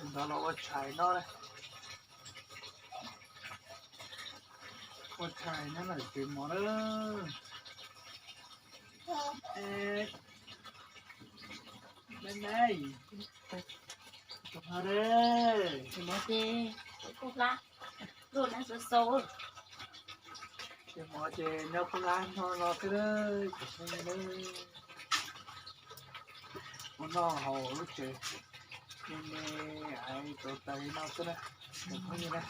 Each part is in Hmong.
Ntawd los ua tshais no, ua tshais no lawm tsev mov na. Tus mov ces kuj hlab, luaj hlab xau xau. Ces mov ces nyob pub hlab no no xwb, ua noj haus lub tsev, me me, rau taws li no xwb na, phooj ywg na.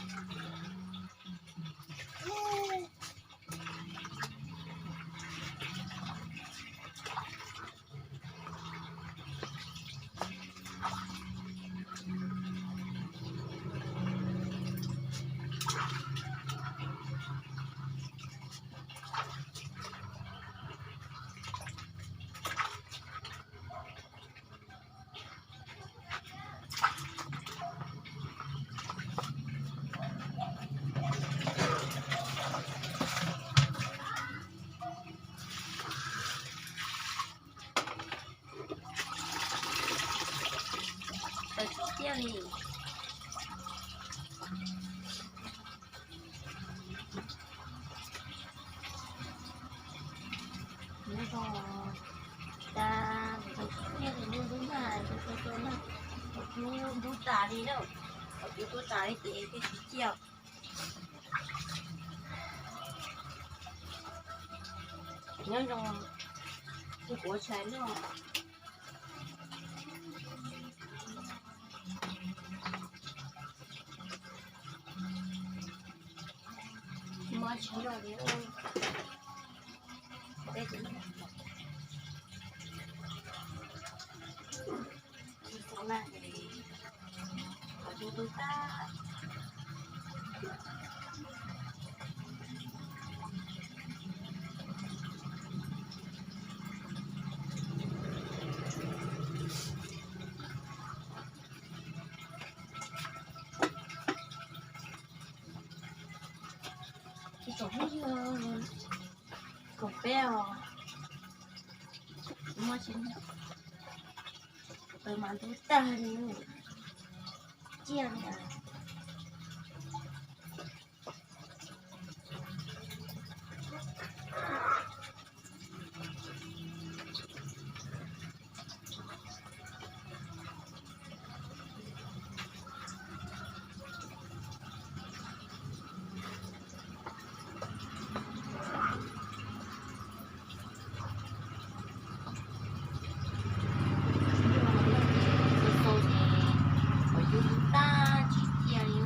Tawm tsis ciaj li. Nyob zoo, cas tawm tsis ciaj li, ntub ntub nag, ntub ntub nag, ntub ntub tas li na, ntub ntub tas li ces thiaj tsis ciaj. Nyob zoo, kuv ua tshais noj. Mob tsis noj li. Tsoom phooj ywg, koom peb os, muaj tsis, tus mas ntub tag li, ciaj li. Xau xau ces qhov cub ntub tag tsis ciaj li,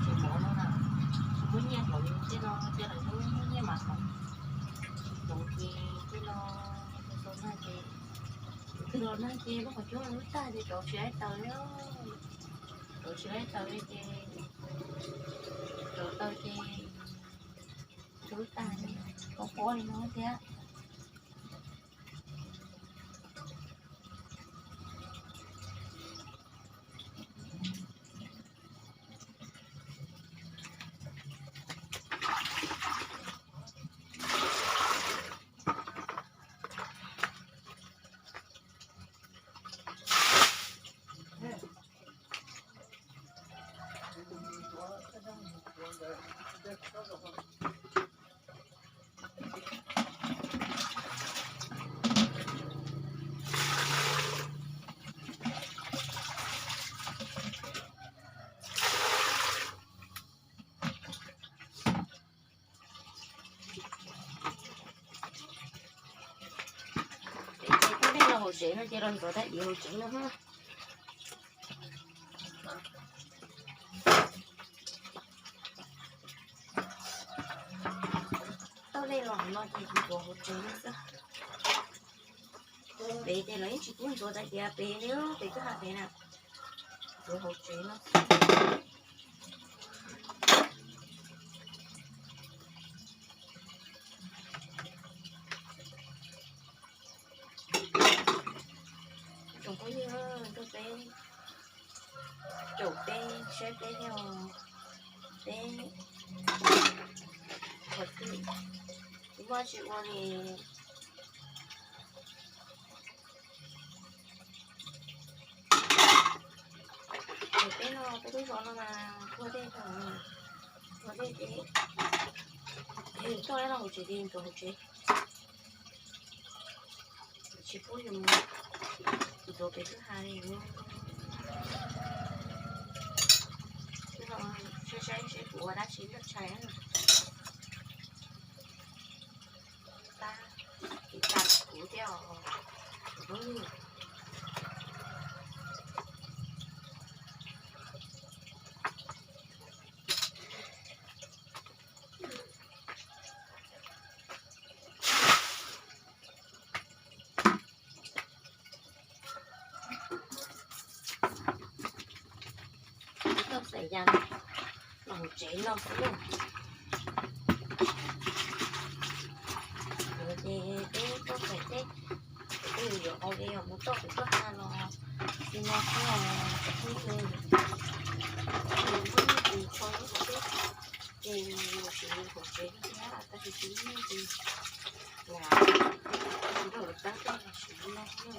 tsis mov no na. Tsis muaj nyiaj hloov tej no, coj los muab nyiaj mas hloov, hloov ces tej no, xau xau nag ces, twg los nag ces lub qhov cub ntub tag ces rauv tsis laib taws li, rauv tsis laib taws li ces, rauv taws ces ntub tag li, qhuav qhuav li no thiab. Ces tau dej los hauv tsev no ces los ntxuav tau diav hauv tsev no. Tau dej los no ces ntxuav hauv tsev no xwb. Pem ces lawv yeej tsis pub ntxuav tau diav pem li, pem twb hais pem na, ntxuav hauv tsev no. Tsoom phooj ywg, nrog peb Caum peb saib peb thiab, peb qhov twg kuv muab tsis ua li. Peb no peb lub zos no mas ua dej, ua dej ces yus tuaj no hauv tsev ces yus tuaj hauv tsev, tsis pub yus mus tuav pem kwj ha li. Saib saib kuv ua dab tsi loj tshais. Tab, ib tag kuv thiab os. Tau xaim yas los tsev no xwb. Ces peb tuaj txais teb, peb yuav ua li mus toj kuv tuaj ha los xi no xwb os. Tsoom phooj ywg, muaj nyiaj ces kho lub hauv peb, ces siv hauv tsev thiab, tab sis tsis muaj nyiaj ces lam nrog lawv tab tej siv li no xwb.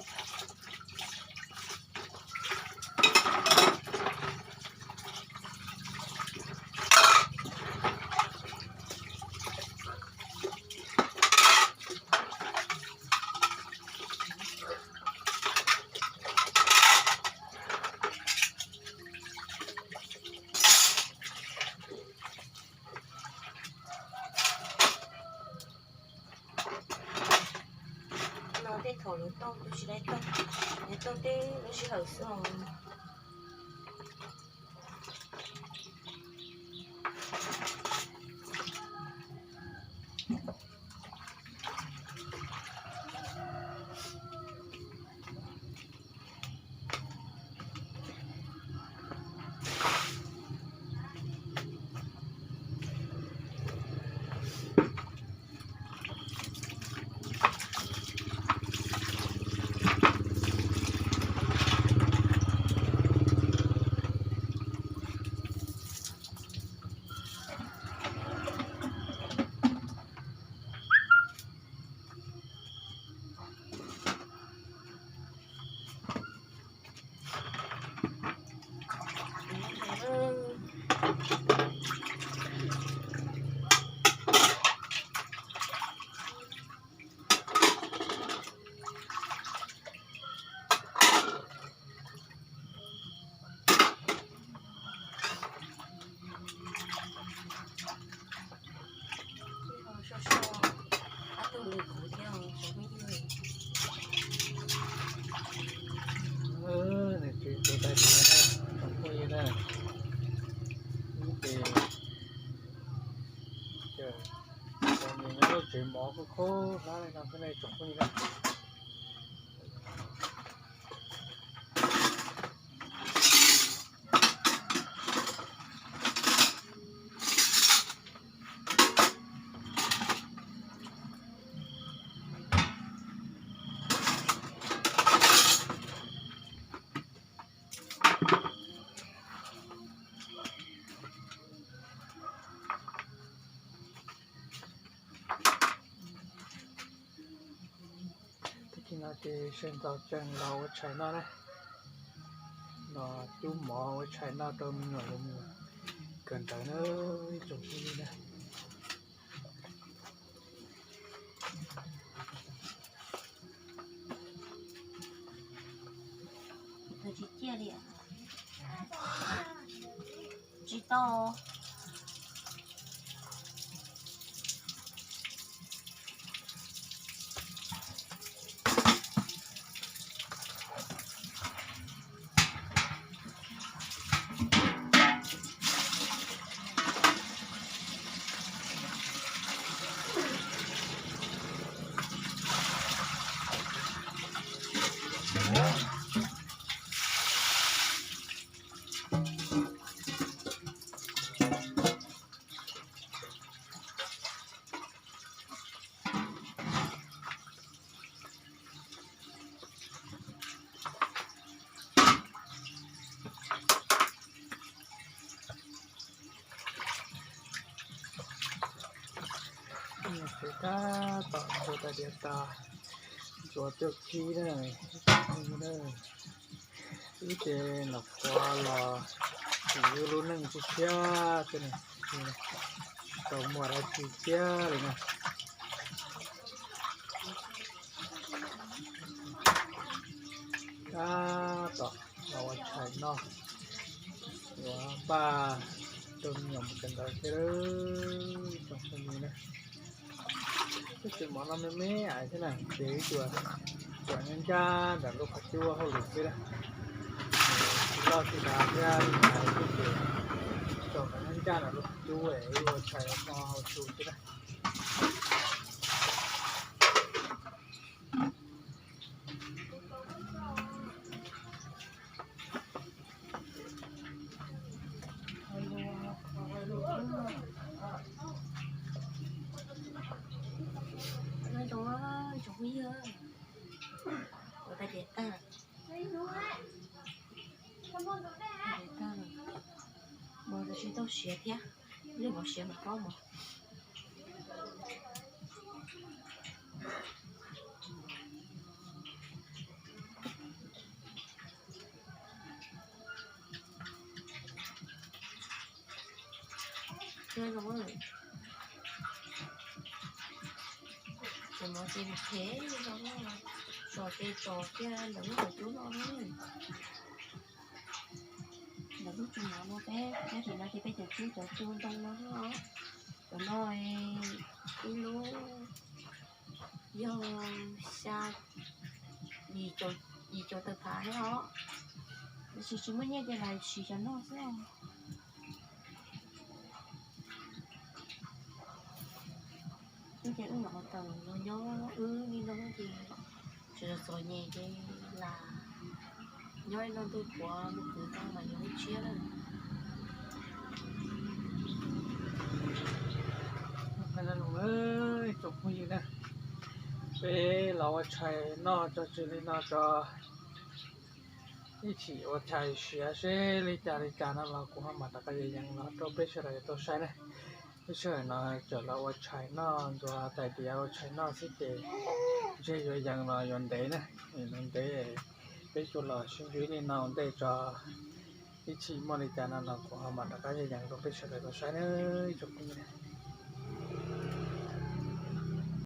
No tej thaum lawv tau lub sij hawm, lawv tau tej lub sij hawm xwb os. Nws tsev tais tsoom phooj ywg na, ib ces cov nws nyob lub tsev mov kub kub hlab li no xwb ne tsoom phooj ywg na. Tag kis no ces sawv ntxov tseem los ua tshais noj na, los cub mov ua tshais noj rau me nyuam los mus kawm ntawv na, ib tsoom phooj ywg na. Tsis tau. Tab tom ntxuav tais diav tas, ntxuav caj kib na, ib tug neeg na, wb ces nom qhuav los tsim wb lub neej tshiab tshiab xwb na, tsis tau muaj dab tsi kiag li na. Tab tom los ua tshais noj, yuav npaj rau me nyuam mus kawm ntawv thiab tsoom phooj ywg na. Txoj kev mov no me me ais thiab na, ces wb tsuas tsom ncaj ncaj ntawm lub qhov cub hauj lwm xwb na. Tsis loj tsis dav thiab li cas xwb ces tsom kom ncaj ncaj ntawm lub qhov cub es wb ua tshais hmo hauv su xwb na. Ua tais diav tag, tais diav tag, mov tsis tau siav thiab, ib leeg mov siav mas qaub mov. Thiab zoo, ces mov ces phem zoo, tso ces tso kiag ntawm lub qhov cub no, ntawm lub tsu mov no peb, peb tim no ces peb cov tsub cov tsu ntoo no, cov no ib lub yog xya, yim caum tawm phav thiab os. Tiam sis tsis muaj nyiaj ces lam siv cov no xwb. Wb ces wb los tawm los nyob wb li no ces tsis txom nyem ces lam nyob ib no ntuj puav mus kwv tau mas yuav lub tshiab lawm. Tsoom phooj ywg na, peb los ua tshais noj tso tseg li no tso, ib chim ua tshais siav seb li cas li cas no los kuv ho mam rov qab yees los rau peb sawv daws tau saib na. Lub sij hawm no tseem los ua tshais noj ntxuav tais diav ua tshais noj xwb ces ntshe yuav yees los yuav ntev na, yuav ntev, peb tsuas los sib ntsib li no ua ntej tso, ib chim muaj li cas no los kuv ho mam rov qab yees rau peb sawv daws tau saib na.